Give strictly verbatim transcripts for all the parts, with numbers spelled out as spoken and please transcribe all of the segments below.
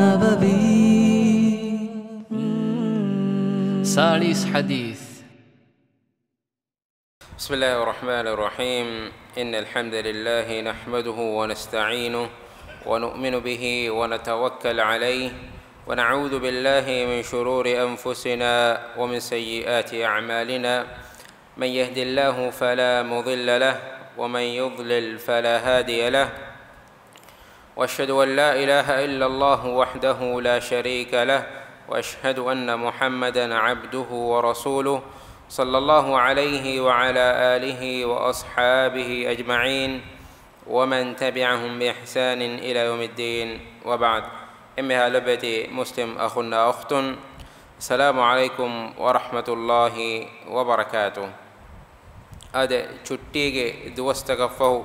النبوي. ސާޅީސް ޙަދީޘް. بسم الله الرحمن الرحيم. إن الحمد لله نحمده ونستعينه ونؤمن به ونتوكل عليه ونعوذ بالله من شرور أنفسنا ومن سيئات أعمالنا. من يهد الله فلا مضل له ومن يضلل فلا هادي له. وأشهد أن لا إله إلا الله وحده لا شريك له، وأشهد أن محمدا عبده ورسوله، صلى الله عليه وعلى آله وأصحابه أجمعين، ومن تبعهم بإحسان إلى يوم الدين، وبعد. އެންމެހާ ލޮބުވެތި މުސްލިމް އަޚުންނާ އުޚްތުން، السلام عليكم ورحمة الله وبركاته. އާދެ، ޗުއްޓީގެ ދުވަސްތަކަށްފަހު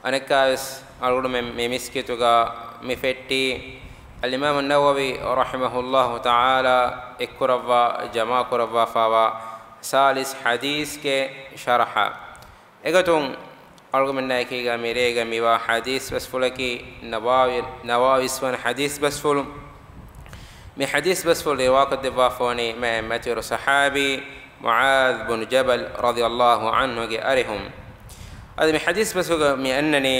އަނެއްކާވެސް އަޅުގަނޑުމެން މި މިސްކިތުގަ މި ފެއްޓީ، އަލްއިމާމު ނަވަވީ ރަޙިމަހުﷲ ތަޢާލާ އެއްކުރައްވާ، ޖަމާކުރައްވާފާވާ ސާޅީސް ޙަދީޘްގެ ޝަރަޙަ. އެގޮތުން އަޅުގަނޑުމެންނާއެކީގަ މިރޭގަ މިވާ ޙަދީޘް ބަސްފުޅަކީ ނަވާވި-، ނަވާވީސް ވަނަ ޙަދީޘް ބަސްފުޅު. މި ޙަދީޘް ބަސްފުޅު ރިވާކޮށްދެއްވާފަވަނީ މާތް މަތިވެރި ޞަޙާބީ މުޢާޛް ބުނު ޖަބަލް ރަޟިޔަﷲ ޢަންހުގެ އަރިހުން. އަދި މި ޙަދީޘް ބަސްފުޅުގަ މި އަންނަނީ،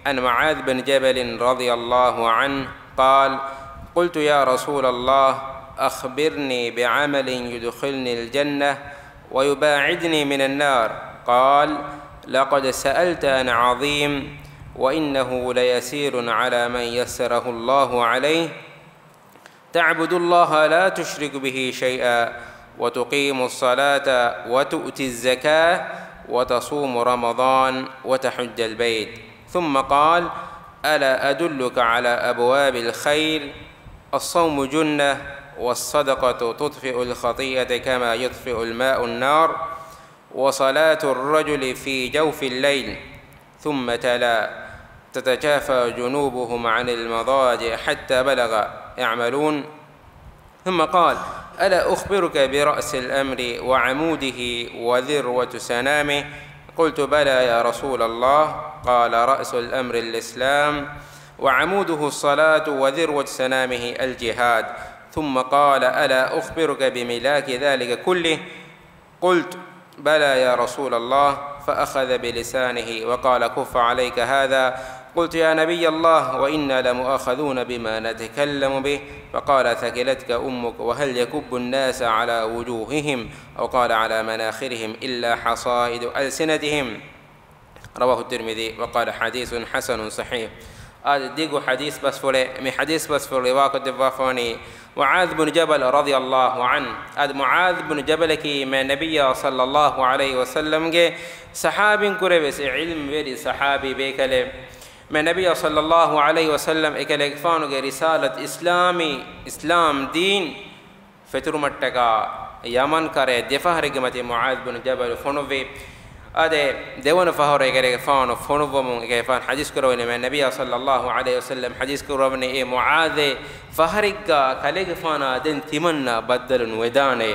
عن معاذ بن جبل رضي الله عنه قال: قلت: يا رسول الله، أخبرني بعمل يدخلني الجنة ويباعدني من النار. قال: لقد سألت عن عظيم، وإنه ليسير على من يسره الله عليه. تعبد الله لا تشرك به شيئا، وتقيم الصلاة، وتؤتي الزكاة، وتصوم رمضان، وتحج البيت. ثم قال: ألا أدلك على أبواب الخير؟ الصوم جنة، والصدقة تطفئ الخطيئة كما يطفئ الماء النار، وصلاة الرجل في جوف الليل. ثم تلا: تتجافى جنوبهم عن المضاجع حتى بلغ: اعملون. ثم قال: ألا أخبرك برأس الأمر وعموده وذروة سنامه؟ قلت: بلى يا رسول الله. قال: رأس الأمر الإسلام، وعموده الصلاة، وذروة سنامه الجهاد. ثم قال: ألا أخبرك بملاك ذلك كله؟ قلت: بلى يا رسول الله. فأخذ بلسانه وقال: كف عليك هذا. قلت: يا نبي الله، وإنا لمؤاخذون بما نتكلم به؟ فقال: ثكلتك أمك، وهل يكب الناس على وجوههم، أو قال: على مناخرهم، إلا حصائد ألسنتهم. رواه الترمذي وقال: حديث حسن صحيح. އާދެ، ދިގު ޙަދީޘް ބަސްފުޅެއް. މި ޙަދީޘް ބަސްފުޅު ރިވާކޮށްދެއްވާފަވަނީ މުޢާޛް ބުނު ޖަބަލް ރަޟިޔަﷲ ޢަންހު. އާދެ، މުޢާޛް ބުނު ޖަބަލަކީ މާތް ނަބިއްޔާ ޞައްލަﷲ ޢަލައިހި ވަސައްލަމްގެ ޞަޙާބީންކުރެވެސް ޢިލްމުވެރި ޞަޙާބީ ބޭކަލެއް. މާތް ނަބިއްޔާ ޞައްލަﷲ ޢަލައިހި ވަސައްލަމް އެކަލޭގެފާނުގެ ރިސާލަތު، އިސްލާމީ، އިސްލާމް ދީން ފެތުރުމަށްޓަކާ ޔަމަން ކަރައި ދެ ފަހަރެއްގެ މަތިން މުޢާޛް ބުނު ޖަބަލު ފޮނުއްވި. އާދެ، ދެވަނަ ފަހަރު އެކަލޭގެފާނު ފޮނުއްވަމުން އެކަލޭގެފާނު ޙަދީޘް ކުރައްވަނީ، މާތް ނަބިއްޔާ ޞައްލަﷲ ޢަލައިހި ވަސައްލަމް ޙަދީޘް ކުރައްވަނީ، އޭ މުޢާޛޭ، ފަހަރެއްގަ ކަލޭގެފާނާ ދެން ތިމަންނަ ބައްދަލު ނުވެދާނެ.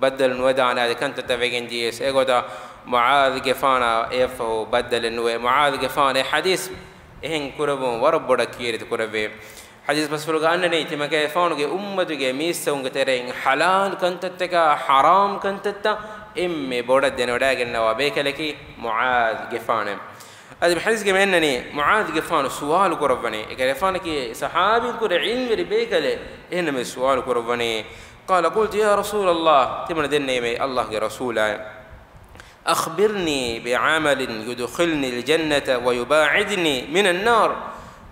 ބައްދަލު ނުވެދާނެ. އާދެ، ކަންތައްތައް ވެގެން ދިޔަސް އެގޮތަށް މުޢާޛްގެފާނާ އެއަށްފަހު ބައްދަލެއް ނުވޭ. މުޢާޛްގެފާނު އެ ޙަދީޘް އެހެން ކުރެއްވުން ވަރަށް ބޮޑަށް ކީރިތި ކުރެއްވި. ޙަދީޘް ބަސްފުޅުގަ އަންނަނީ، ތިމަންކަލޭގެފާނުގެ އުއްމަތުގެ މީސްތަކުންގެ ތެރެއިން ޙަލާލު ކަންތައްތަކާ ޙަރާމް ކަންތައްތައް އެންމެ ބޮޑަށް ދެނެވަޑައިގަންނަވާ ބޭކަލަކީ މުޢާޛްގެފާނެ. އަދި މި ޙަދީޘްގެ މި އަންނަނީ، މުޢާޛްގެފާނު ސުވާލު ކުރައްވަނީ، އެކަލޭގެފާނަކީ ޞަޙާބީންކުރެ ޢިލްމުވެރި ބޭކަލެއް. އެހެންނަމަވެސް ސުވާލު ކުރައްވަނީ، قال: قلت: يا رسول الله، ތިމަން ދެންނެވީމޭ ﷲގެ ރަސޫލާއޭ، أخبرني بعمل يدخلني الجنة ويباعدني من النار.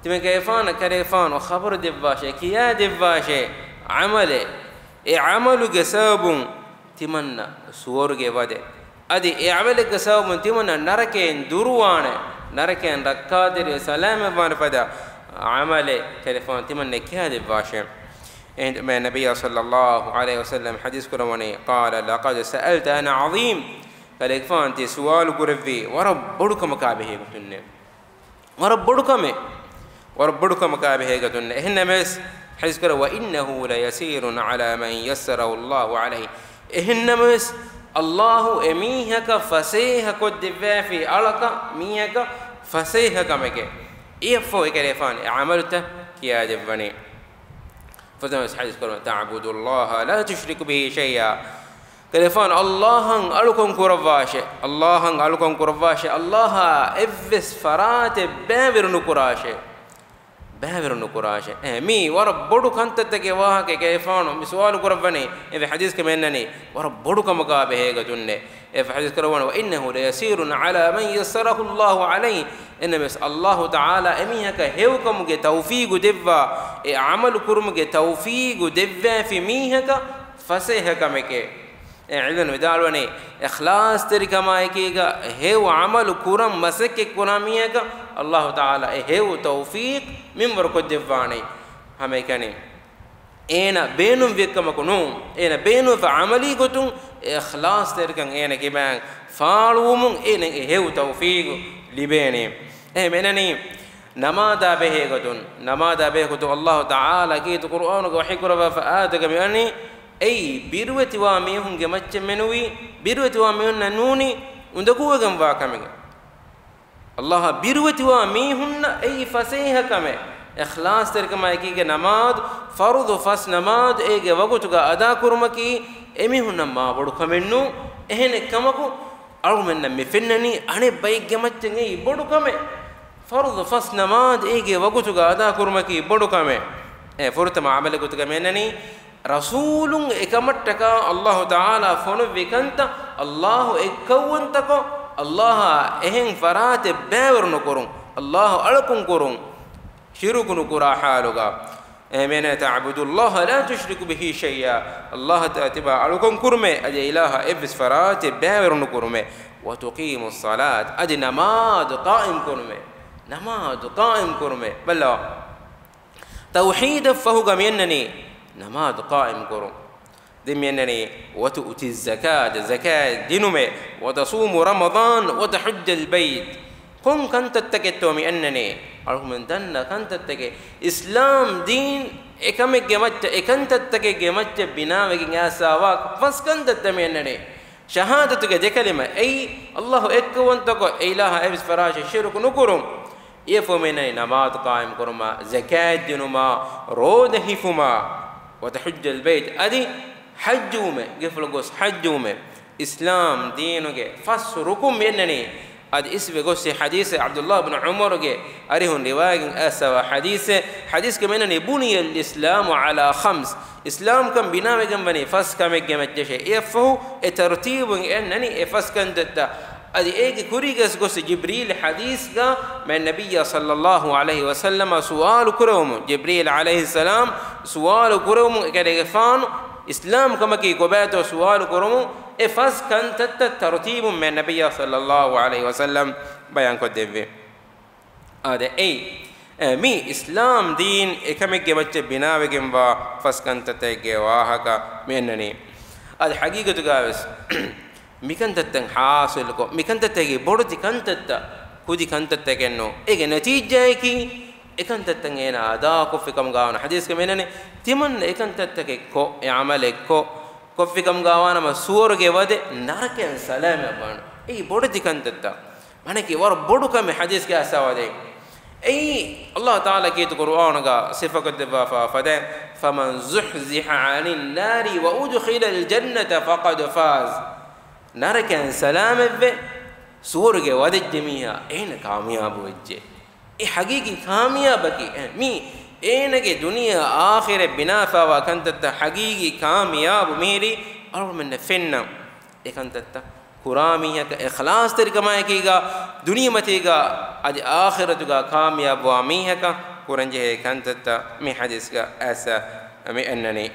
ތިމަންކަލޭގެފާނަށް ކަލޭގެފާނު ޚަބަރު ދެއްވާށޭ، ކިޔާ ދެއްވާށޭ ޢަމަލެއް، އެ ޢަމަލުގެ ސަބަބުން ތިމަންނަ ސުވަރުގެ ވަދެ. އަދި އެ ޢަމަލެއްގެ ސަބަބުން ތިމަންނަ ނަރަކައިން ދުރުވާނެ، ނަރަކައިން ރައްކާތެރިވެ ސަލާމަތްވާނެ ފަދަ ޢަމަލެއް ކަލޭގެފާނު ތިމަންނަ ކިޔާދެއްވާށޭ. އެހެން މާތް ނަބިއްޔާ ޞައްލަﷲ ޢަލައިހި ވަސައްލަމް ޙަދީޘް ކުރައްވަނީ، قال: لقد سألت عن عظيم. ކަލޭގެފާނު ތި ސުވާލު ކުރެއްވީ ވަރަށް ބޮޑު ކަމަކާ ބެހޭ ގޮތުންނޭ. ވަރަށް ބޮޑު ކަމެއް. ވަރަށް ބޮޑު ކަމަކާ ބެހޭ ގޮތުން. އެހެންނަމަވެސް، ޙަދީޘް ކުރައްވަ، وإنه ليسير على من يسره الله عليه. އެހެންނަމަވެސް، ﷲ އެމީހަކަށް ފަސޭހަ ކޮށްދެއްވާފި އަޅަކަށް މީހަކަށް ފަސޭހަ ކަމެކޭ. އެއަށްފަހު އެކަލޭގެފާނު އެ ޢަމަލުތައް ކިޔާދެއްވަނީ. ފުރަތަމަވެސް ޙަދީޘް ކުރަމުން، "تعبد الله لا تشرك به شيئا." ކަލޭގެފާނު ﷲ އަށް އަޅުކަން ކުރައްވާށޭ، ﷲ އަށް އަޅުކަން ކުރައްވާށޭ، ﷲ އާ އެއްވެސް ފަރާތެއް ބައިވެރި ނުކުރާށޭ. ބައިވެރި ނުކުރާށޭ. އެ، މީ ވަރަށް ބޮޑު ކަންތައްތަކެއް ވާހަކަ ކަލޭގެފާނު މި ސުވާލު ކުރައްވަނީ، އެ ޙަދީޘްގަ މި އަންނަނީ ވަރަށް ބޮޑު ކަމަކާ ބެހޭ ގޮތުންނޭ. އެ ޙަދީޘް ކުރައްވަނީ، "وإنه ليسير على من يسره الله عليه." އެހެންނަމަވެސް ﷲ ތަޢާލާ އެމީހަކަށް ހެޔޮކަމުގެ ތައުފީގު ދެއްވާ، އެ ޢަމަލު ކުރުމުގެ ތައުފީގު ދެއްވައިފި މީހަކަށް ފަސޭހަ ކަމެކޭ. އެ ޢިލްމުވެރިން ވިދާޅުވަނީ، އިޚްލާޞްތެރިކަމާއެކީގަ ހެޔޮ ޢަމަލު ކުރަން މަސައްކަތް ކުރާ މީހަކަށް ﷲ ތަޢާލާ އެ ހެޔޮ ތައުފީޤް މިންވަރު ކޮށްދެއްވާނެ. ހަމައެކަނި އޭނަ ބޭނުންވި ކަމަކު ނޫން، އޭނަ ބޭނުންވެފަ ޢަމަލީ ގޮތުން އެ އިޚްލާޞްތެރިކަން އޭނަ ކިބައިން ފާޅުވުމުން އޭނަ އެ ހެޔޮ ތައުފީޤު ލިބޭނެ. އެހެން މި އަންނަނީ ނަމާދާ ބެހޭ ގޮތުން، ނަމާދާ ބެހޭ ގޮތުން ﷲ ތަޢާލާ ކީރިތި ޤުރުއާނުގަ ވަޙީ ކުރައްވާފަ އާޔަތެއްގަ މި އަންނަނީ، އެއީ ބިރުވެތިވާ މީހުންގެ މައްޗަށް މެނުވީ، ބިރުވެތިވާ މީހުންނަށް ނޫނީ އުނދަގޫވެގެންވާ ކަމެއް. ﷲ އާ ބިރުވެތިވާ މީހުންނަށް އެއީ ފަސޭހަ ކަމެއް. އިޚްލާޞްތެރިކަމާއެކީގަ ނަމާދު، ފަރުޟު ފަސް ނަމާދު އޭގެ ވަގުތުގަ އަދާކުރުމަކީ އެމީހުންނަށް މާ ބޮޑު ކަމެއް ނޫން. އެހެނެއް ކަމަކު، އަޅުގަނޑުމެންނަށް މި ފެންނަނީ އަނެއް ބައެއްގެ މައްޗަށް އެއީ ބޮޑު ކަމެއް. ފަރުޟު ފަސް ނަމާދު އޭގެ ވަގުތުގަ އަދާކުރުމަކީ ބޮޑު ކަމެއް. އެ ފުރަތަމަ ޢަމަލެއް ގޮތުގަ މި އަންނަނީ، ރަސޫލުން އެކަމަށްޓަކާ ﷲ ތަޢާލާ ފޮނުއްވި ކަންތައް، ﷲ އެއްކައުވަންތަކޮށް، ﷲ އާ އެހެން ފަރާތެއް ބައިވެރި ނުކުރުން، ﷲ އަޅުކަން ކުރުން، ޝިރުކު ނުކުރާ ޙާލުގަ. އެހެންވީމަ، "تعبد الله لا تشرك به شيئا." ﷲ އާ ތިބާ އަޅުކަން ކުރުމޭ، އަދި އެ އިލާހާ އެއްވެސް ފަރާތެއް ބައިވެރި ނުކުރުމޭ. "وتقيم الصلاة." އަދި ނަމާދު ޤާއިމް ކުރުމޭ. ނަމާދު ޤާއިމް ކުރުމޭ. ބައްލަވާ. ތައުޙީދަށް ފަހުގަ މި އަންނަނީ ނަމާދު ޤާއިމް ކުރުން. ދެން މި އަންނަނީ، "وتؤتي الزكاة." ޒަކާތް ދިނުމޭ. "وتصوم رمضان." "وتحج البيت." ކޮން ކަންތައްތަކެއްތޯ މި އަންނަނީ؟ އަޅުގަނޑުމެން ދަންނަ ކަންތައްތަކެއް. އިސްލާމް ދީން އެކަމެއްގެ މައްޗަށް، އެ ކަންތައްތަކެއްގެ މައްޗަށް ބިނާވެގެން އައިސްފަވާ ފަސް ކަންތައްތައް މި އަންނަނީ. ޝަހާދަތުގެ ދެކަލިމަ އެއީ، ﷲ އެއްކައުވަންތަކޮށް، އެ އިލާހާ އެއްވެސް ފަރާތެއް ޝިރުކު ނުކުރުން. އެއަށްފަހު މި އަންނަނީ ނަމާދު ޤާއިމް ކުރުމާ، ޒަކާތް ދިނުމާ، ރޯދަ ހިފުމާ، "وتحج البيت." އަދި ޙައްޖުވުމެއް، ގެފުޅަށް ގޮސް ޙައްޖުވުމެއް. އިސްލާމް ދީނުގެ ފަސް ރުކުން މި އަންނަނީ. އަދި އިސްވެ ގޮސް އެ ޙަދީޘެއް ޢަބްދުﷲ ބިން ޢުމަރުގެ އަރިހުން ރިވާޔަތް އައިސްފަވާ ޙަދީޘެއް. ޙަދީޘްގަ މި އަންނަނީ، "بني الإسلام على خمس." އިސްލާމްކަން ބިނާވެގެން ވަނީ ފަސް ކަމެއްގެ މައްޗަށޭ. އެއަށްފަހު އެ ތަރުތީބުން އެ އަންނަނީ އެ ފަސް ކަންތައްތައް. އަދި އޭގެ ކުރީގަސް ގޮސް ޖިބްރީލް ޙަދީޘްގަ މާތް ނަބިއްޔާ ޞައްލައްލާހު ޢަލައިހި ވަސައްލަމަށް ސުވާލު ކުރެވުމުން، ޖިބްރީލް ޢަލައިހިއްސަލާމް ސުވާލު ކުރެވުމުން، އެކަލޭގެފާނު އިސްލާމް ކަމަކީ ކޮބާތޯ ސުވާލު ކުރުމުން، އެ ފަސް ކަންތައްތައް ތަރުތީބުން މާތް ނަބިއްޔާ ޞައްލައްލާހު ޢަލައިހި ވަސައްލަމް ބަޔާންކޮށްދެއްވި. އާދެ، އެއީ، އެ، މި އިސްލާމް ދީން އެކަމެއްގެ މައްޗަށް ބިނާވެގެންވާ ފަސް ކަންތައްތަކެއްގެ ވާހަކަ މި އަންނަނީ. އަދި ޙަޤީޤަތުގަވެސް މިކަންތައްތައް ޙާޞިލުކޮށް، މިކަންތައްތަކީ ބޮޑެތި ކަންތައްތައް، ކުދި ކަންތައްތަކެއް ނޫން. އޭގެ ނަތީޖާއަކީ، އެކަންތައްތައް އޭނާ އަދާކޮށްފި ކަމުގަ ވާނަ ޙަދީޘްގަ މި އަންނަނީ، ތިމަންނަ އެކަންތައްތަކެއް ކޮށް، އެ ޢަމަލެއް ކޮށް، ކޮށްފި ކަމުގަ ވާނަމަ ސުވަރުގެ ވަދެ ނަރަކައިން ސަލާމަތްވާނެ. އެއީ ބޮޑެތި ކަންތައްތައް. މާނައަކީ ވަރަށް ބޮޑު ކަމެއް ޙަދީޘްގަ އައިސްފަވާ ދެއްވި. އެއީ، ﷲ ތަޢާލާ ކީރިތި ޤުރުއާނުގަ ސިފަކޮށްދެއްވާފަ ފަދައިން، "فمن زحزح عن النار وأدخل الجنة فقد فاز." ނަރަކައިން ސަލާމަތްވެ، ސުވަރުގެ ވަދެއްޖެ މީހާ، އޭނަ ކާމިޔާބުވެއްޖެ. އެ ޙަޤީޤީ ކާމިޔާބަކީ، އެ، މީ އޭނަގެ ދުނިޔެ އާޚިރަތް ބިނާފަވާ ކަންތައްތައް. ޙަޤީޤީ ކާމިޔާބު މީރި އަޅުގަނޑުމެންނަށް ފެންނަ އެ ކަންތައްތައް ކުރާ މީހަކަށް އިޚްލާޞްތެރިކަމާއެކީގަ، ދުނިޔެމަތީގަ އަދި އާޚިރަތުގަ ކާމިޔާބުވާ މީހަކަށް ކުރަންޖެހޭ ކަންތައްތައް މި ޙަދީޘްގަ އައިސް މި އަންނަނީ.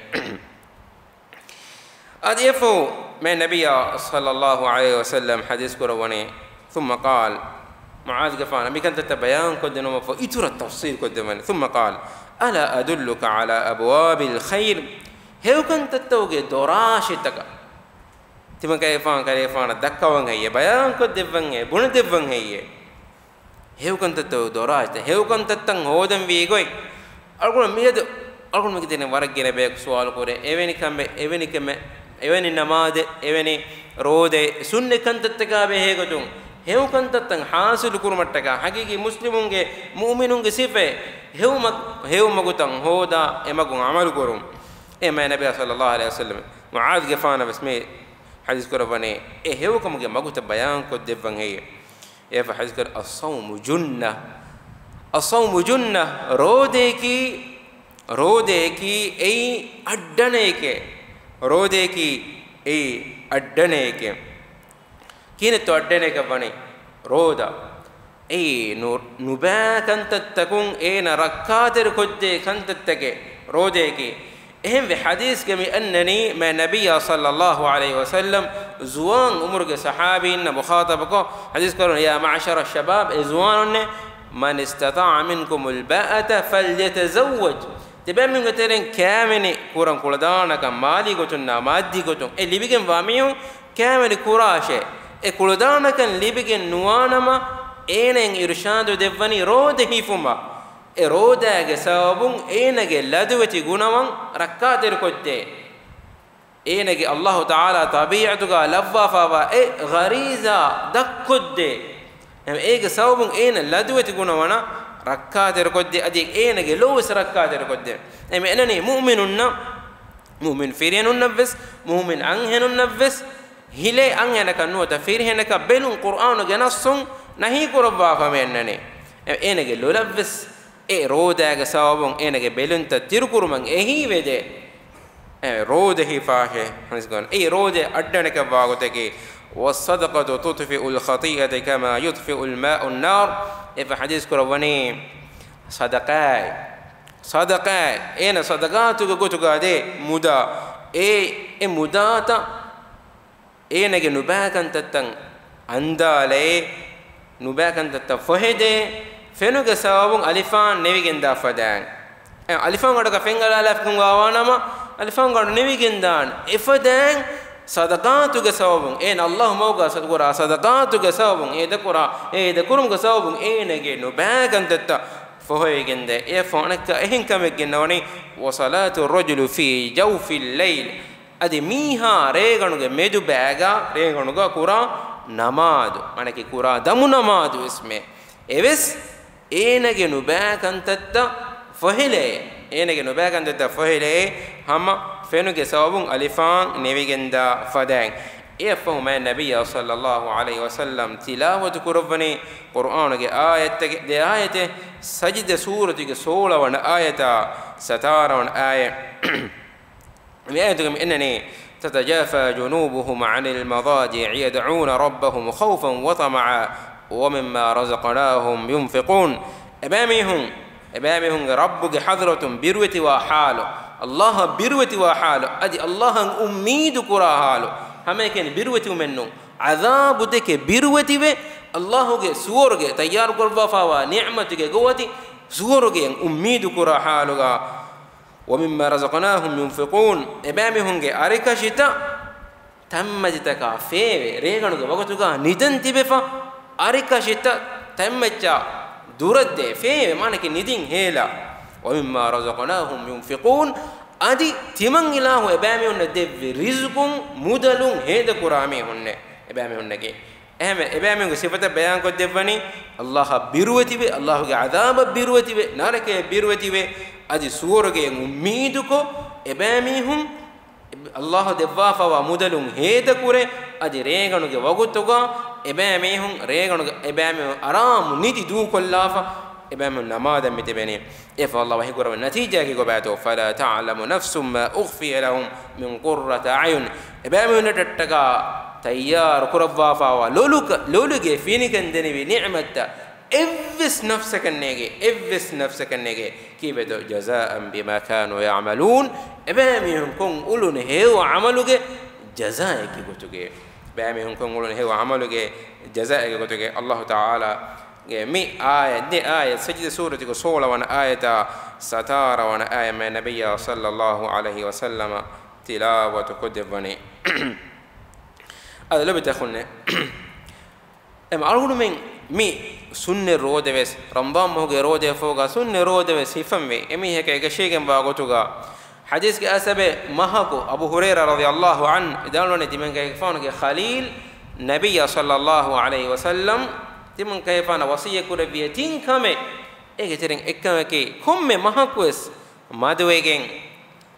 އަދި އެއަށްފަހު މާތް ނަބިއްޔާ ޞައްލައްލާހު ޢަލައިހި ވަސައްލަމް ޙަދީޘް ކުރައްވަނީ، ثم قال، މުޢާޛުގެފާނަށް މިކަންތައްތައް ބަޔާންކޮށްދިނުމަށްފަހު އިތުރަށް ތަފްޞީލްކޮށްދެއްވަނީ. ثم قال، ألا أدلك على أبواب الخير؟ ހެޔޮކަންތައްތަކުގެ ދޮރާށިތަކަށް ތިމަން ކަލޭގެފާނު، ކަލޭގެފާނަށް ދައްކަވަން ހެއްޔޭ؟ ބަޔާންކޮށްދެއްވަން ހެއްޔޭ؟ ބުނެދެއްވަން ހެއްޔޭ؟ ހެޔޮކަންތައްތަކުގެ ދޮރާށިތައް، ހެޔޮކަންތައްތައް ހޯދަންވީ ގޮތް. އަޅުގަނޑު މިއަދު، އަޅުގަނޑު މިގެ ތެރެއިން ވަރަށް ގިނަ ބަޔަކު ސުވާލު ކުރޭ، އެވެނި ކަމެއް، އެވެނި ކަމެއް، އެވެނި ނަމާދެއް، އެވެނި ރޯދައެއް، ސުންނަތް ކަންތައްތަކާ ބެހޭގޮތުން، ހެޔޮކަންތައްތައް ޙާޞިލު ކުރުމަށްޓަކާ، ޙަޤީޤީ މުސްލިމުންގެ، މުއުމިނުންގެ ސިފައެއް. ހެޔޮ މަގު، ހެޔޮ މަގުތައް ހޯދާ އެ މަގުން ޢަމަލު ކުރުން. އެ މާތް ނަބިއްޔާ ޞައްލައްލާހު ޢަލައިހި ވަސައްލަމް މުޢާޛުގެފާނަށް ވެސް މި ޙަދީޘް ކުރައްވަނީ އެ ހެޔޮކަމުގެ މަގުތައް ބަޔާން ކޮށްދެއްވަން ހެއްޔެވެ؟ އެއަށް ފަހު ޙަދީޘް ކުރައްވަނީ، "الصوم جنة، الصوم جنة، ރޯދައަކީ، ރޯދައަކީ އެއީ އައްޑަނައެކޭ، ރޯދައަކީ އެއީ އައްޑަނައެކޭ." ކިހިނެއްތޯ އައްޑަނައަކަށް ވަނީ؟ ރޯދަ. އެއީ ނު، ނުބައި ކަންތައްތަކުން އޭނަ ރައްކާތެރިކޮށްދޭ ކަންތައްތަކެއް ރޯދައަކީ. އެހެންވެ، ޙަދީޘްގައި މި އަންނަނީ މާތް ނަބިއްޔާ ޞައްލައްލާހު ޢަލައިހި ވަސައްލަމް ޒުވާން އުމުރުގެ ޞަޙާބީންނަށް މުޚާޠަބުކޮށް ޙަދީޘް ކުރައްވަނީ، "يا معشر الشباب، އޭ ޒުވާނުންނޭ، من استطاع منكم الباءة فليتزوج." ތިބޭމީހުންގެ ތެރެއިން ކައިވެނި ކުރަން ކުޅަދާނަކަން މާލީ ގޮތުންނާ މާއްދީ ގޮތުން އެ ލިބިގެންވާ މީހުން ކައިވެނި ކުރާށޭ. އެ ކުޅަދާނަކަން ލިބިގެން ނުވާނަމަ، އޭނައަށް އިރުޝާދު ދެއްވަނީ ރޯދަ ހިފުމަށް. އެ ރޯދައިގެ ސަބަބުން އޭނަގެ ލަދުވެތި ގުނަވަން ރައްކާތެރިކޮށްދޭ. އޭނަގެ ﷲ ތަޢާލާ ޠަބީޢަތުގަ ލައްވާފައިވާ އެ ޣަރީޒާ ދަށްކޮށްދޭ. އެހެން އޭގެ ސަބަބުން އޭނަ ލަދުވެތި ގުނަވަނަށް ރައްކާތެރިކޮށްދޭ، އަދި އޭނަގެ ލޯވެސް ރައްކާތެރިކޮށްދޭ. އެހެން އެނަނީ މުއުމިނުންނަށް، މުއުމިން ފިރިހެނުންނަށްވެސް، މުއުމިން އަންހެނުންނަށްވެސް، ހިލޭ އަންހެނަކަށް ނުވަތަ ފިރިހެނަކަށް ބެލުން ޤުރްއާނުގެ ނައްސުން ނަހީ ކުރައްވާފަ މި އަންނަނީ. އެ، އޭނަގެ ލޮލަށްވެސް އެ ރޯދައިގެ ސަބަބުން އޭނަގެ ބެލުންތައް ތިރުކުރުމަށް އެހީވެދޭ. އެ ރޯދަ ހިފާށޭ ހަނިސްގަން. އެ ރޯދަ އައްޑަނަކަށް ވާގޮތަކީ، "والصدقة تطفئ الخطيئة كما يطفئ الماء النار." އެ ޙަދީޘް ކުރައްވަނީ ޞަދަޤާތް. ޞަދަޤާތް. އޭނަ ޞަދަޤާތުގެ ގޮތުގަ ދޭ މުދާ. އެ، އެ މުދާތައް އޭނަގެ ނުބައިކަންތައްތައް އަންދާލައޭ، ނުބައިކަންތައްތައް ފޮހެދޭ، ފެނުގެ ސަބަބުން އަލިފާން ނެވިގެންދާ ފަދައިން. އެ އަލިފާން ގަޑަކަށް ފެންގަޅާލާފަކުން ވާވާނަމަ، އަލިފާން ގަޑު ނެވިގެންދާން. އެފަދައިން ޞަދަޤާތުގެ ސަބަބުން، އޭނަ ﷲ މަގުގަ ކުރާ ޞަދަޤާތުގެ ސަބަބުން، އެ ދަކުރާ، އެ ދަކުރުމުގެ ސަބަބުން އޭނަގެ ނުބައިކަންތައްތައް ފޮހެވިގެންދޭ. އެ ފޯނަކަށް އެހެން ކަމެއް ގެންނަވަނީ، "وصلاة الرجل في جوف الليل." އަދި މީހާ ރޭގަނޑުގެ މެދު ބައިގަ ރޭގަނޑުގަ ކުރާ ނަމާދު، މާނައަކީ ކުރާ ދަމު ނަމާދު ވެސް މެ އެވެސް އޭނަގެ ނުބައި ކަންތައްތައް ފޮހެލޭ، އޭނަގެ ނުބައި ކަންތައްތައް ފޮހެލޭ، ހަމަ ފެނުގެ ސަބަބުން އަލިފާން ނެވިގެންދާ ފަދައިން. އެއަށްފަހު މާތް ނަބިއްޔާ ޞައްލައްލާހު ޢަލައިހި ވަސައްލަމް ތިލާވަތު ކުރައްވަނީ ޤުރްއާނުގެ އާޔަތެއް، ދެ އާޔަތެއް، ސަޖިދަ ސޫރަތުގެ ސޯޅަ ވަނަ އާޔަތާ ސަތާރަ ވަނަ އާޔަތް. މި އާޔަތުގަ މި އަންނަނީ، "تتجافى جنوبهم عن المضاجع يدعون ربهم خوفا وطمعا ومما رزقناهم ينفقون." އެބައިމީހުން، އެބައިމީހުންގެ ރައްބުގެ ޙަޟްރަތުން ބިރުވެތިވާ ޙާލު، ﷲ އަށް ބިރުވެތިވާ ޙާލު، އަދި ﷲ އަށް އުއްމީދު ކުރާ ޙާލު، ހަމައެކަނި ބިރުވެތިވުމެއްނޫން، ޢަޛާބު ދެކެ ބިރުވެތިވެ، ﷲ ގެ ސުވަރުގެ ތައްޔާރު ކުރައްވާފައިވާ ނިޢުމަތުގެ ގޮވަތި ސުވަރުގެއަށް އުއްމީދު ކުރާ ޙާލުގަ، "ومما رزقناهم ينفقون." އެބައިމީހުންގެ އަރިކަށިތައް ތަންމަތިތަކާ ފޭވެ، ރޭގަނޑުގެ ވަގުތުގަ ނިދަން ތިބެފަ، އަރިކަށިތައް ތަންމައްޗާ ދުރަށްދޭ ފޭވެ، މާނައަކީ ނިދިން ހޭލާ. "ومما رزقناهم ينفقون." އަދި ތިމަން އިލާހު އެބައިމީހުންނަށް ދެއްވި ރިޒުޤުން މުދަލުން ހޭދަކުރާ މީހުންނޭ އެބައިމީހުންނަކީ. އެހެންވެ، އެބައިމީހުންގެ ސިފަތައް ބަޔާންކޮށްދެއްވަނީ، ﷲ އަށް ބިރުވެތިވެ، ﷲ ގެ ޢަޛާބަށް ބިރުވެތިވެ، ނަރަކަޔަށް ބިރުވެތިވެ، އަދި ސުވަރުގެއަށް އުއްމީދުކޮށް، އެބައިމީހުން ﷲ ދެއްވާފައިވާ މުދަލުން ހޭދަކުރޭ، އަދި ރޭގަނޑުގެ ވަގުތުގަ އެބައިމީހުން، ރޭގަނޑުގެ އެބައިމީހުން އަރާމު ނިދި ދޫކޮށްލާފަ، އެބައިމީހުން ނަމާދަށް މި ތިބެނީ. އެފަ ﷲ ވަޙީކުރައްވަނީ ނަތީޖާއަކީ ކޮބާތޯ؟ "فلا تعلم نفس ما أخفي لهم من قرة أعين." އެބައިމީހުންނަށްޓަކާ ތައްޔާރު ކުރައްވާފައިވާ ލޮލުކަ-، ލޮލުގެ ފިނިކަން ދެނިވި ނިޢުމަތްތައް އެއްވެސް ނަފްސަކަށް ނޭގެ، އެއްވެސް ނަފްސަކަށް ނޭގެ. ކީއްވެތޯ؟ "جزاء بما كانوا يعملون." އެބައިމީހުން ކޮށް އުޅުނު ހެޔޮ ޢަމަލުގެ ޖަޒާއެއްގެ ގޮތުގައި. ބައިމީހުން ކޮށް އުޅުނު ހެޔޮ ޢަމަލުގެ ޖަޒާއެއްގެ ގޮތުގައި. ﷲ ތަޢާލާގެ މި އާޔަތް، ދެ އާޔަތް، ސަޖިދަ ސޫރަތުގެ ސޯޅަ ވަނަ އާޔަތާ ސަތާރަ ވަނަ އާޔަތް މާތް ނަބިއްޔާ ޞައްލައްލާހު ޢަލައިހި ވަސައްލަމަ ތިލާވަތު ކޮށްދެއްވަނީ. އަދި ލޮބުވެތި އަޚުންނޭ، އެމަ އަޅުގަނޑުމެން މި ސުންނަތް ރޯދަވެސް، ރަމަޟާން މަހުގެ ރޯދައަށްފަހުގަ ސުންނަތް ރޯދަވެސް ހިފަންވީ. އެމީހަކަށް އެކަށީގެންވާ ގޮތުގަ، ޙަދީޘްގެ އަސަބެއް މަހަކު އަބޫ ހުރައިރާ ރަޟިޔައްލާހު ޢަންހު ވިދާޅުވަނީ، ތިމަންކަލޭގެފާނުގެ ޚަލީލް ނަބިއްޔާ ޞައްލައްލާހު ޢަލައިހި ވަސައްލަމް ތިމަންކަލޭގެފާނަށް ވަޞިއްޔަތް ކުރެއްވިއޭ ތިން ކަމެއް. އޭގެ ތެރެއިން އެއްކަމަކީ، ކޮންމެ މަހަކުވެސް މަދުވެގެން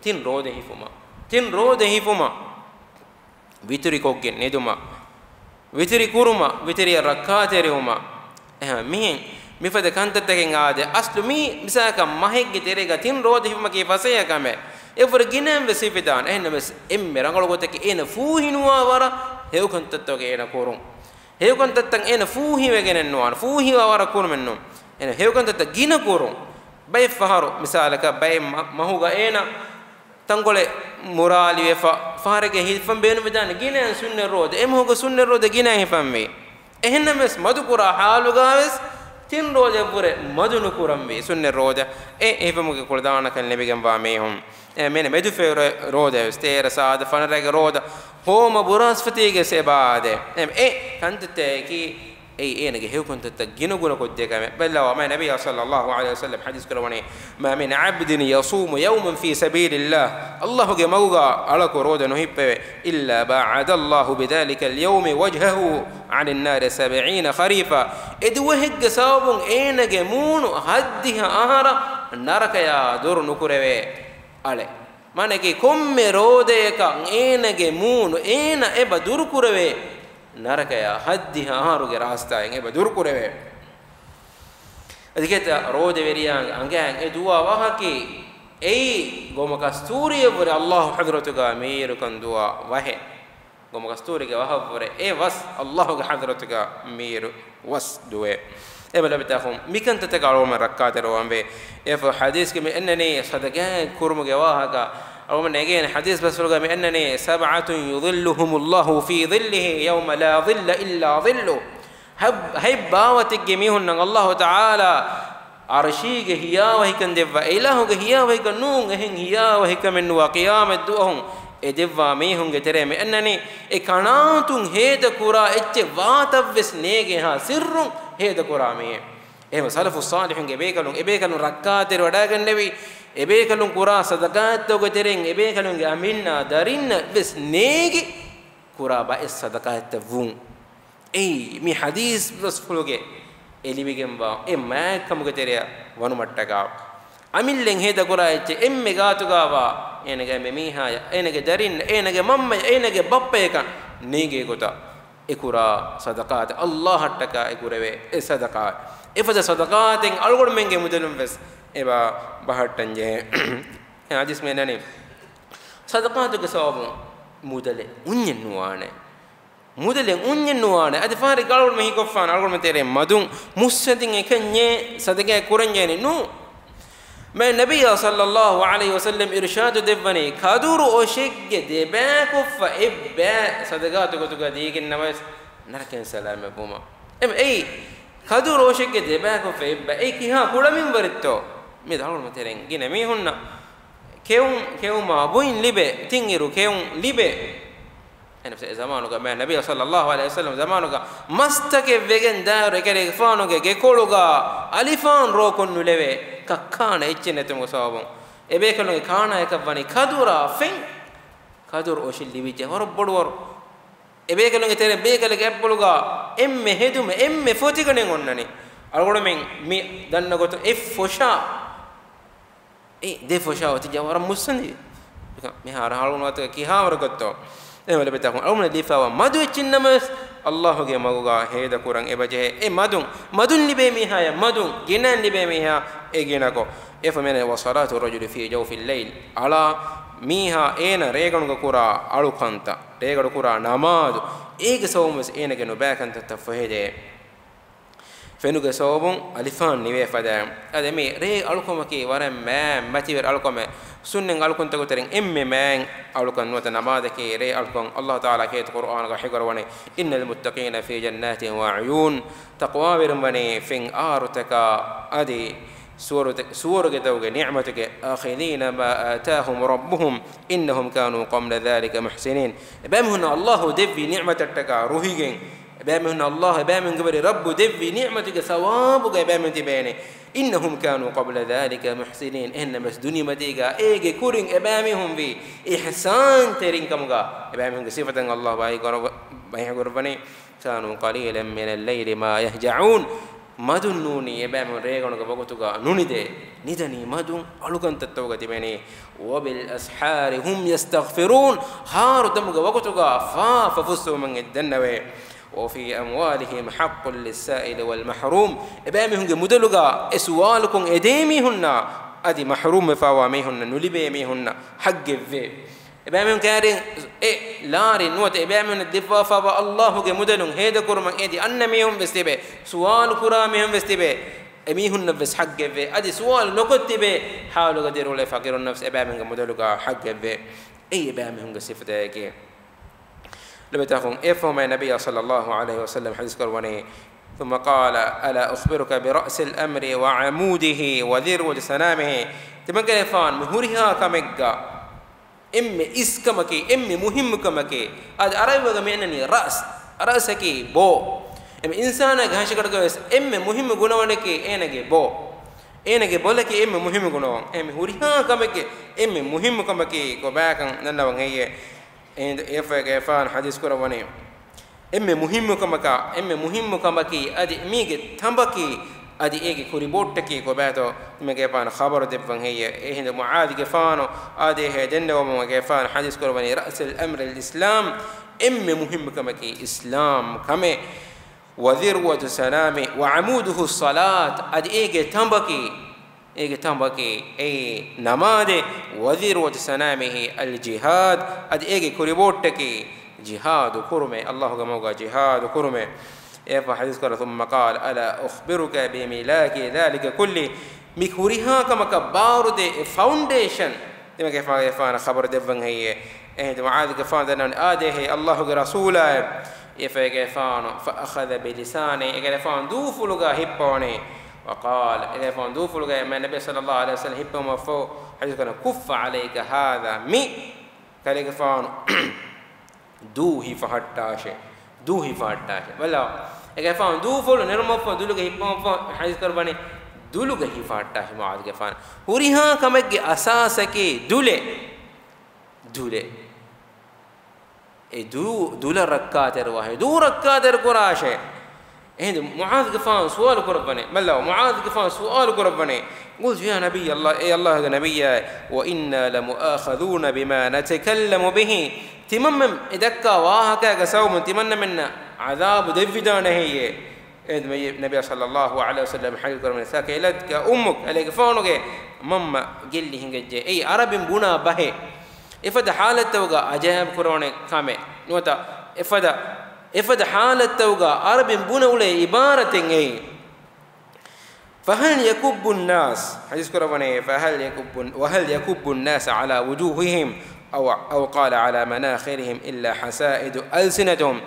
ތިން ރޯދަ ހިފުމަށް، ތިން ރޯދަ ހިފުމަށް، ވިތުރިކޮށްގެން ނިދުމަށް، ވިތުރި ކުރުމަށް، ވިތުރިއަށް ރައްކާތެރިވުމަށް. އެހެން މިހެން މިފަދަ ކަންތައްތަކެއް އާދެ، އަސްލު މީ މިސާލަކަށް މަހެއްގެ ތެރޭގަ ތިން ރޯދަ ހިފުމަކީ ފަސޭހަ ކަމެއް. އެއަށްވުރެ ގިނައިން ވެސް ހިފިދާނެ. އެހެންނަމަވެސް އެންމެ ރަނގަޅު ގޮތަކީ އޭނަ ފޫހިނުވާ ވަރަށް ހެޔޮ ކަންތައްތަކެއް އޭނަ ކުރުން. ހެޔޮ ކަންތައްތައް އޭނަ ފޫހިވެގެނެއް ނުވާނެ، ފޫހިވާ ވަރަށް ކުރުމެއް ނޫން. އޭނަ ހެޔޮ ކަންތައްތައް ގިނަ ކުރުން. ބައެއް ފަހަރު މިސާލަކަށް ބައެއް މަ-، މަހުގަ އޭނަ ތަންކޮޅެއް މުރާލިވެފަ، ފަހަރެއްގަ ހިފަން ބޭނުންވެދާނެ ގިނައިން ސުންނަތް ރޯދަ. އެ މަހުގަ ސުންނަތް ރޯދަ ގިނައިން ހިފަންވީ. އެހެންނަމަވެސް މަދުކުރާ ޙާލުގަވެސް ތިން ރޯދައަށްވުރެ މަދު ނުކުރަންވީ ސުންނަތް ރޯދަ. އެ ހިފުމުގެ ކުޅަދާނަކަން ލިބިގެންވާ މީހުން، އެ މީނަ މެދުފޭރު ރޯދަވެސް، ތޭރަ ސާދަ ފަނަރަގެ ރޯދަ، ހޯމަ ބުރާސްފަތީގެ ސެބާދެ. އެ، އެ ކަންތައްތަކަކީ އެއީ އޭނަގެ ހެޔޮ ކަންތައްތައް ގިނަގުނަކޮށްދޭ ކަމެއް. ބެއްލަވާ، މާ ނަބިއްޔާ ޞައްލައްލާހު ޢަލައިހި ވަސައްލަމް ޙަދީޘް ކުރައްވަނީ، ما من عبد يصوم يوما في سبيل الله، ﷲ ގެ މަގުގަ އަޅަކު ރޯދަ ނުހިއްޕެވެ. إلا باعد الله بذلك اليوم وجهه عن النار سبعين خريفا. އެ ދުވަހެއްގެ ސަބަބުން އޭނަގެ މޫނު ހައްދިހަ އަހަރަށް ނަރަކަޔާ ދުރު ނުކުރެވޭ އަޅެއް. މާނައަކީ ކޮންމެ ރޯދަޔަކަށް އޭނަގެ މޫނު އޭނަ އެބަ ދުރުކުރެވޭ، ނަރަކަޔާ ހައްދިހަ އަހަރުގެ ރާސްތާއިން އެބަ ދުރުކުރެވޭ. އަދި ކޭތަ ރޯދަވެރިޔާގެ އަނގައިން އެ ދުވާ ވަހަކީ، އެއީ ގޮމަ ކަސްތޫރިއަށްވުރެ ﷲ ޙަޟްރަތުގަ މިއިރުކަން ދުވާ ވަހެއް. ގޮމަ ކަސްތޫރީގެ ވަހަށްވުރެ އެ ވަސް ﷲ ގެ ޙަޟްރަތުގަ މިއިރު ވަސް ދުވޭ. އެބަ ލަބިތާ ހުން މިކަންތައްތަކަށް އަޅުގަނޑުމެން ރައްކާތެރިވާންވޭ. އެފަ ޙަދީޘްގަ މި އަންނަނީ ޞަދަޤާތް ކުރުމުގެ ވާހަކަ. އަޅުގަނޑު އެނގޭނެ ޙަދީޘް ބަސްފުޅުގަ މި އަންނަނީ، سبعة يظلهم الله في ظله يوم لا ظل إلا ظله. ހަތް، ހަތް ބާވަތެއްގެ މީހުންނަށް ﷲ ތަޢާލާ ޢަރްޝީގެ ހިޔާވަހިކަން ދެއްވާ، އެ އިލާހުގެ ހިޔާވަހިކަން ނޫން އެހެން ހިޔާވަހިކަމެއް ނުވާ ޤިޔާމަތް ދުވަހު އެ ދެއްވާ މީހުންގެ ތެރޭ މި އަންނަނީ، އެ ކަނާތުން ހޭދަކުރާ އެއްޗެއް ވާތައްވެސް ނޭގޭހާ ސިއްރުން ހޭދަކުރާ މީހެއް. އެހެން ސަލަފުއް ޞާލިޙުންގެ ބޭކަލުން، އެބޭކަލުން ރައްކާތެރިވަޑައިގެންނެވި، އެބޭކަލުން ކުރާ ޞަދަޤާތްތަކުގެ ތެރެއިން އެބޭކަލުންގެ އަމިއްލަ ދަރިންނަށް ވެސް ނޭގި ކުރާ ބައެއް ޞަދަޤާތްތައް ވުން. އެއީ، މި ޙަދީޘް ބަސްފުޅުގެ އެ ލިބިގެންވާ އެ މާތްކަމުގެ ތެރެއަށް ވަނުމަށްޓަކާ، އަމިއްލައިން ހޭދަކުރާ އެއްޗެއް އެންމެ ގާތުގާވާ އޭނަގެ އެންމެ މީހާޔަށް، އޭނަގެ ދަރިން، އޭނަގެ މަންމަޔަށް، އޭނަގެ ބައްޕަޔަކަށް ނޭނގޭ ގޮތަށް އެ ކުރާ ޞަދަޤާތެއް، ﷲ އަށްޓަކާ އެ ކުރެވޭ އެ ޞަދަޤާތް. އެފަދަ ޞަދަޤާތެއް އަޅުގަނޑުމެންގެ މުދަލުން ވެސް އެބަ ބަހައްޓަން ޖެހޭ. އެ ޙަދީޘް މި އަންނަނީ، ޞަދަޤާތުގެ ސަބަބުން މުދަލެއް އުންޏެއް ނުވާނެ. މުދަލެއް އުންޏެއް ނުވާނެ. އަދި ފާރި ގަޅުމެ ހިކޮށްފާނެ އަޅުގަނޑު ތެރޭ މަދުން މުއްސަނދިން އެކަންޏޭ ސަދަގާ ކުރަންޖޭނެ ނޫ. މާތް ނަބިއްޔާ ޞައްލައްލާހު ޢަލައިހި ވަސައްލަމް އިރުޝާދު ދެއްވަނީ، ކަދުރު އޮށެއްގެ ދެބައިކުށްފަ އެއްބައި ސަދަގާތު ގޮތުގަ ދީގެން ނަމަވެސް ނަރަކައިން ސަލާމަތްވުމަށް. އެމަ އެއީ، ކަދުރު އޮށެއްގެ ދެބައިކުށްފަ އެއްބައި. އެއީ ކިހާ ކުޅަމިންވަރެއްތޯ؟ މި ދަޅުމަތެރެން ގިނަ މީހުންނަށް ކެއުން، ކެއުމާ ބުއިން ލިބޭ، ތިން އިރު ކެއުން ލިބޭ. އެނަސް އެ ޒަމާނުގަ މާ ނަބީ ޞައްލައްލާހު ޢަލައިހި ވަސައްލަމް ޒަމާނުގަ މަސްތަކެއް ވެގެން ދާއިރު އެކަލޭގެފާނުގެ ގެކޮޅުގަ އަލިފާން ރޯކޮށް ނުލެވޭ ކައްކާނަ އެއްޗެއް ނެތުމުގެ ސަބަބުން. އެބޭކަލުންގެ ކާނާޔަކަށް ވަނީ ކަދުރާ ފެން. ކަދުރު އޮށި ލިބިއްޖެ ވަރަށް ބޮޑުވަރު. އެބޭކަލުންގެ ތެރެ ބޭކަލެއްގެ އަތްޕުޅުގަ އެންމެ ހެދުމެއް އެންމެ ފޮތިގަނޑެއް އޮންނަނީ. އަޅުގަނޑުމެން މި ދަންނަ ގޮތުން އެއް ފޮށާ އެ ދެ ފޮށާ އޮތިއްޖެ ވަރަށް މުއްސަނދި. މިހާރު ހަޅުނު ވަތަކަށް ކިހާވަރު ގޮތްތޯ؟ އެ ވަލަ ބެތަކުން އަޅުގަނޑަށް ލިބިފައިވާ މަދު އެއްޗިން ނަމަވެސް، ﷲ ގެ މަގުގަ ހޭދަކުރަން އެބަޖެހޭ. އެ މަދުން، މަދުން ލިބޭ މީހާޔަށް މަދުން، ގިނައިން ލިބޭ މީހާ އެ ގިނަކޮށް. އެފަ މެނެ، وصلاة الرجل في جوف الليل، އަޅާ މީހާ އޭނަ ރޭގަނޑުގަ ކުރާ އަޅުކަންތައް، ރޭގަނޑު ކުރާ ނަމާދު، އޭގެ ސަބަބުން ވެސް އޭނަގެ ނުބައި ކަންތައްތައް ފޮހެދޭ. ފެނުގެ ސަބަބުން އަލިފާން ނިވޭ ފަދައިން. އަދި މި ރޭ އަޅުކަމަކީ ވަރަށް މާތް މަތިވެރި އަޅުކަމެއް. ސުންނަތް އަޅުކަންތަކުގެ ތެރެއިން އެންމެ މާތް އަޅުކަން ނުވަތަ ނަމާދަކީ ރޭ އަޅުކަން. ﷲ ތަޢާލާ ކޭތި ޤުރުއާނުގަ ހިކަރުވަނީ، إن المتقين في جنات وعيون، ތަޤްވާވެރިން ވަނީ ފެން އާރުތަކާ އަދި ސުވަރު-، ސުވަރުގެ ތަކުގެ ނިޢުމަތުގެ، آخذين ما آتاهم ربهم إنهم كانوا قبل ذلك محسنين. އެބައިމީހުންނަށް ﷲ ދެއްވި ނިޢުމަތަށްޓަކާ ރުހިގެން، އެބައިމީހުން ﷲ އެބައިމީހުންގެ ވެރި ރައްބު ދެއްވި ނިޢުމަތުގެ ސަވާބުގަ އެބައިމީހުން ތިބޭނެ. إنهم كانوا قبل ذلك محسنين. އެހެންނަމަވެސް ދުނިޔެމަތީގަ އޭގެ ކުރިން އެބައިމީހުން ވީ އިޙްސާންތެރިން ކަމުގަ. އެބައިމީހުންގެ ސިފަތައް ﷲ ބަޔާން ކުރައްވަ-، ބަޔާން ކުރައްވަނީ، كانوا قليلا من الليل ما يهجعون. މަދުން ނޫނީ އެބައިމީހުން ރޭގަނޑުގެ ވަގުތުގަ ނުނިދޭ، ނިދަނީ މަދުން އަޅުކަންތައްތަކުގަ ތިބެނީ. وبالأسحار هم يستغفرون، ހާރުދަމުގެ ވަގުތުގަ ފާފަ ފުއްސުވުމަށް އެ ދަންނަވޭ. وفي أموالهم حق للسائل والمحروم، އެބައިމީހުންގެ މުދަލުގަ އެ ސުވާލުކޮށް އެދޭ މީހުންނަށް އަދި މަޙްރޫމްވެފައިވާ މީހުންނަށް، ނުލިބޭ މީހުންނަށް ޙައްޤެއްވޭ. އެބައިމީހުން ކައިރިން އެ ލާރި ނުވަތަ އެބައިމީހުންނަށް ދެއްވާފައިވާ އައްލާހުގެ މުދަލުން ހޭދަކުރުމަށް އެދި އަންނަ މީހުން ވެސް ތިބޭ، ސުވާލު ކުރާ މީހުން ވެސް ތިބޭ، އެމީހުންނަށް ވެސް ޙައްޤެއްވޭ. އަދި ސުވާލު ނުކޮށް ތިބޭ، ޙާލުގަ ދިރިއުޅޭ ފަޤީރުންނަށް ވެސް އެބައިމީހުންގެ މުދަލުގަ ޙައްޤެއްވޭ. އެއީ އެބައިމީހުންގެ ސިފަތަކެކޭ. ލޮބުވެތި އަޚުން، އެއަށްފަހުމާ ނަބިއްޔާ ޞައްލައްލާހު ޢަލައިހި ވަސައްލަމަ ޙަދީޘް ކުރައްވަނީ، ثم قال، ألا أخبرك برأس الأمر وعموده وذروة سنامه؟ ތިމަންކަލޭގެފާނު މި ހުރިހާ ކަމެއްގަ އެންމެ އިސްކަމަކީ، އެންމެ މުހިއްމު ކަމަކީ، އަދި ޢަރަބި ބަހުގަ މި އަންނަނީ ރައްސް، ރައްސަކީ ބޯ. އެންމެ އިންސާނާގެ ހަށިގަނޑުގަ ވެސް އެންމެ މުހިއްމު ގުނަވަނަކީ އޭނަގެ ބޯ. އޭނަގެ ބޮލަކީ އެންމެ މުހިއްމު ގުނަވަން. އެންމެ ހުރިހާ ކަމެއްގެ އެންމެ މުހިއްމު ކަމަކީ ކޮބާކަން ދަންނަވަން ހެއްޔޭ؟ އެހިނދު އެފައިގެފާނު ޙަދީޘް ކުރައްވަނީ، އެންމެ މުހިއްމު ކަމަކާ، އެންމެ މުހިއްމު ކަމަކީ، އަދި މީގެ ތަނބަކީ، އަދި އޭގެ ކުރިބޯއްޓަކީ ކޮބާތޯ؟ ތިމަގެފާނު ޚަބަރު ދެއްވަން ހެއްޔޭ؟ އެހިނދު މުޢާޛުގެފާނު އާދޭހޭ ދެންނެވުމުން އެގެފާނު ޙަދީޘް ކުރައްވަނީ، رأس الأمر الإسلام، އެންމެ މުހިއްމު ކަމަކީ އިސްލާމް ކަމެއް. وذروة سنامه وعموده الصلاة، އަދި އޭގެ ތަނބަކީ، އޭގެ ތަނބަކީ އެއީ ނަމާދެއް. وذروة سنامه الجهاد، އަދި އޭގެ ކުރިބޯއްޓަކީ ޖިހާދު ކުރުމޭ، އައްލާހުގެ މަގުގަ ޖިހާދު ކުރުމޭ. އެއަށްފަހު ޙަދީޘް ކުރައްވަނީ، ثم قال، ألا أخبرك بملاك ذلك كله؟ މި ހުރިހާ ކަމަކަށް ބާރުދޭ އެ ފައުންޑޭޝަން ތިމަގެފާނު ޚަބަރު ދެއްވަން ހެއްޔޭ؟ އެހިނދު މުޢާޛުގެފާނު ދަންނަވަނީ، އާދޭހޭ އައްލާހުގެ ރަސޫލާއޭ. އެފައިގެފާނު، فأخذ بلسانه، އެގެފާނު ދޫފުޅުގަ ހިއްޕަވަނީ. وقال، އެގެފާނު ދޫފުޅުގަ މާ ނަބީ ޞައްލައްލާހު ޢަލައިހި ވަސައްލަމަ ހިއްޕެވުމަށްފަހު ޙަދީޘް ކުރައްވަނީ، كف عليك هذا، މި ކަލޭގެފާނު ދޫ ހިފަހައްޓާށޭ. ދޫ ހިފަހައްޓާށޭ. ބަލަ، އެގެފާނު ދޫފުޅު ނެރުމަށްފަހު ދުލުގަ ހިއްޕުމަށްފަހު ޙަދީޘް ކުރައްވަނީ، ދުލުގަ ހިފަހައްޓާށޭ މުޢާޛުގެފާނު. ހުރިހާ ކަމެއްގެ އަސާސަކީ ދުލެއް. ދުލެއް. އެ ދޫ، ދުލަށް ރައްކާތެރިވާށޭ. ދޫ ރައްކާތެރި ކުރާށޭ. އެހިނދު މުޢާޛުގެފާނު ސުވާލު ކުރައްވަނީ. ބަލަ، މުޢާޛުގެފާނު ސުވާލު ކުރައްވަނީ، قلت يا نبي الله، އޭ އައްލާހުގެ ނަބިއްޔާ، وإنا لمؤاخذون بما نتكلم به؟ ތިމަންމެން އެ ދައްކާ ވާހަކައިގެ ސަބަބުން ތިމަންނަމެންނަށް ޢަޛާބު ދެއްވިދާނެ ހެއްޔޭ؟ އެ ނަބިއްޔާ ޞައްލައްލާހު ޢަލައިހި ވަސައްލަމަ ޙަދީޘް ކުރައްވަނީ، ثكلتك أمك، ކަލޭގެފާނުގެ މަންމަ ގެއްލި ހިނގައްޖެ. އެއީ ޢަރަބިން ބުނާ ބަހެއް. އެފަދަ ޙާލަތްތަކުގަ ޢަޖާއިބު ކުރެވޭނެ ކަމެއް ނުވަތަ، އެފަދަ، އެފަދަ ޙާލަތްތަކުގަ ޢަރަބިން ބުނެ އުޅޭ ޢިބާރަތެއް އެއީ. فهل يكب الناس، ޙަދީޘް ކުރައްވަނީ، فهل يكب، وهل يكب الناس على وجوههم، أو، أو قال على مناخرهم إلا حصائد ألسنتهم؟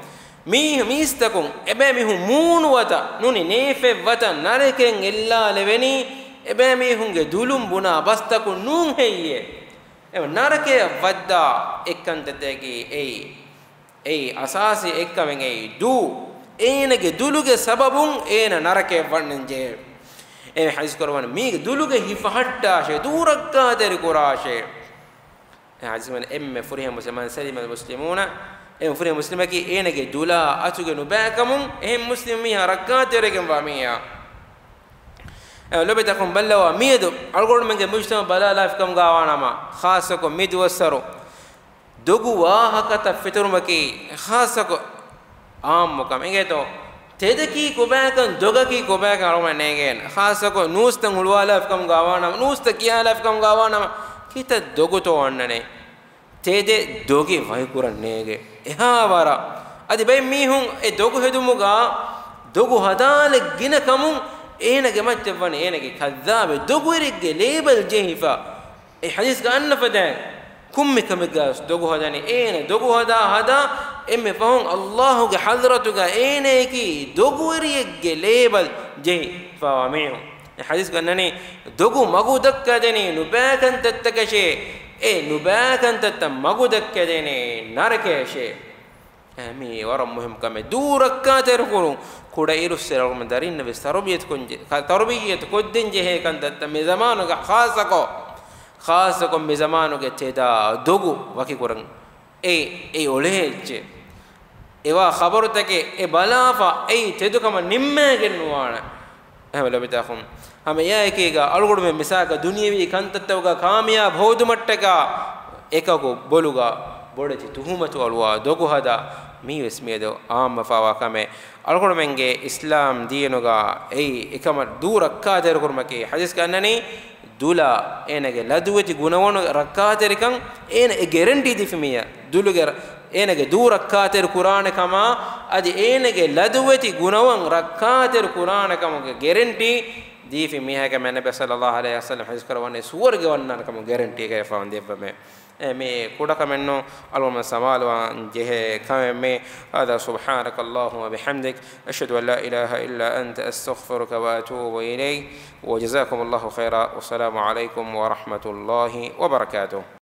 މީ، މީސްތަކުން އެބައިމީހުން މޫނުވަތަ ނޫނީ ނޭފެއްވަތަ ނަރަކައިން އެއްލާލެވެނީ އެބައިމީހުންގެ ދުލުން ބުނާ ބަސްތަކުން ނޫން ހެއްޔޭ؟ އެ ނަރަކަޔަށް ވައްދާ އެއްކަންތައްތަކަކީ އެއީ. އެއީ އަސާސީ އެއްކަމެއް އެއީ. ދޫ، އޭނަގެ ދުލުގެ ސަބަބުން އޭނަ ނަރަކަޔަށް ވަންނަން ޖެހޭ. އެ ޙަދީޘް ކުރައްވަނީ މީގެ ދުލުގަ ހިފަހައްޓާށޭ، ދޫ ރައްކާތެރި ކުރާށޭ. އެ ޙަދީޘް ވަނީ އެންމެ ފުރިހަމަ މުސްލިމު، من سلم المسلمون، އެންމެ ފުރިހަމަ މުސްލިމަކީ އޭނަގެ ދުލާ އަތުގެ ނުބައިކަމުން އެހެން މުސްލިމް މީހާ ރައްކާތެރިވެގެންވާ މީހާ. އެ ލޮބުވެތި އަޚުން ބައްލަވާ، މިއަދު އަޅުގަނޑުމެންގެ މުޖްތަމަޢު ބަލާލާފިކަމުގަ ވާނަމަ، ޚާއްޞަކޮށް މި ދުވަސްވަރު ދޮގު ވާހަކަތައް ފެތުރުމަކީ ޚާއްޞަކޮށް އާއްމުކަމެއް އިނގޭތޯ. ތެދަކީ ކޮބާކަން، ދޮގަކީ ކޮބާކަން އަޅުގަނޑަށް ނޭނގޭނެ. ޚާއްޞަކޮށް ނޫސްތައް ހުޅުވާލާފިކަމުގަ ވާނަމަ، ނޫސްތައް ކިޔާލާފިކަމުގަ ވާނަމަ، ކިތައް ދޮގުތޯ އަންނަނީ؟ ތެދެއް ދޮގެއް ވަކިކުރަން ނޭނގޭ. އެހާ ވަރަށް. އަދި ބައެއް މީހުން އެ ދޮގު ހެދުމުގަ ދޮގު ހަދާލެއް ގިނަ ކަމުން އޭނަގެ މައްޗަށް ވަނީ އޭނަގެ ކައްޛާބެއް، ދޮގުވެރިއެއްގެ ލޭބަލް ޖެހިފަ. އެ ޙަދީޘްގަ އަންނަ ފަދައިން ކޮންމެ ކަމެއްގަ ދޮގު ހަދަނީ. އޭނަ ދޮގު ހަދާ ހަދާ އެންމެ ފަހުން އައްލާހުގެ ޙަޟްރަތުގަ އޭނަޔަކީ ދޮގުވެރިއެއްގެ ލޭބަލް ޖެހިފަވާ މީހުން. އެ ޙަދީޘްގަ އަންނަނީ، ދޮގު މަގު ދައްކަދެނީ ނުބައިކަންތައްތަކަށޭ، އެ ނުބައިކަންތައްތައް މަގު ދައްކަދެނީ ނަރަކަޔަށޭ. އެ މީ ވަރަށް މުހިއްމު ކަމެއް. ދޫ ރައްކާތެރިކުރުން. ކުޑައިރުއްސުރެ އަޅުގަނޑު ދަރިންނަށް ވެސް ތަރުބިޔަތު ކޮށް-، ތަރުބިޔަތު ކޮށްދޭން ޖެހޭ ކަންތައްތައް މި ޒަމާނުގަ ޚާއްޞަކޮށް، ޚާއްޞަކޮށް މި ޒަމާނުގެ ތެދާ ދޮގު ވަކިކުރަން. އެ، އެ އޮޅޭ އެއްޗެއް. އެވާ ޚަބަރުތަކެއް އެ ބަލާފަ އެއީ ތެދުކަމަށް ނިންމައިގެން ނުވާނެ. ހަމަ ލޮބުވެތި އަޚުން، ހަމަ އެއާއެކީގަ އަޅުގަނޑުމެން މިސާލަކަށް ދުނިޔެވީ ކަންތައްތަކުގަ ކާމިޔާބު ހޯދުމަށްޓަކާ އެކަކު ބޮލުގަ ބޮޑެތި ތުހުމަތު އަޅުވާ ދޮގު ހަދާ މީވެސް މިއަދު އާއްމުވެފަވާ ކަމެއް. އަޅުގަނޑުމެންގެ އިސްލާމް ދީނުގަ އެއީ އެކަމަށް ދޫ ރައްކާތެރިކުރުމަކީ. ޙަދީޘްގަ އަންނަނީ ދުލާ އޭނަގެ ލަދުވެތި ގުނަވަނު ރައްކާތެރިކަން އޭނަ އެ ގެރެންޓީ ދީފި މީހާ. ދުލުގެ ރަ-، އޭނަގެ ދޫ ރައްކާތެރި ކުރާނެ ކަމާ، އަދި އޭނަގެ ލަދުވެތި ގުނަވަން ރައްކާތެރި ކުރާނެ ކަމުގެ ގެރެންޓީ ދީފި މީހާގެ މެންނަބެ ޞައްލަﷲ ޢަލައިހި ވަސައްލަމަ ޙަދީޘް ކުރައްވަނީ ސުވަރުގެ ވަންނާނެ ކަމުގެ ގެރެންޓީ ގެފަވަން ދެއްވަމޭ. އެ، މީ ކުޑަކަމެއްނު، އަޅުގަނޑު ސަމާލުވާން ޖެހޭ ކަމެއް މީ. هذا سبحانك اللهم وبحمدك، أشهد أن لا إله إلا أنت، أستغفرك وأتوب إليك، وجزاكم الله خيرا، والسلام عليكم ورحمة الله وبركاته.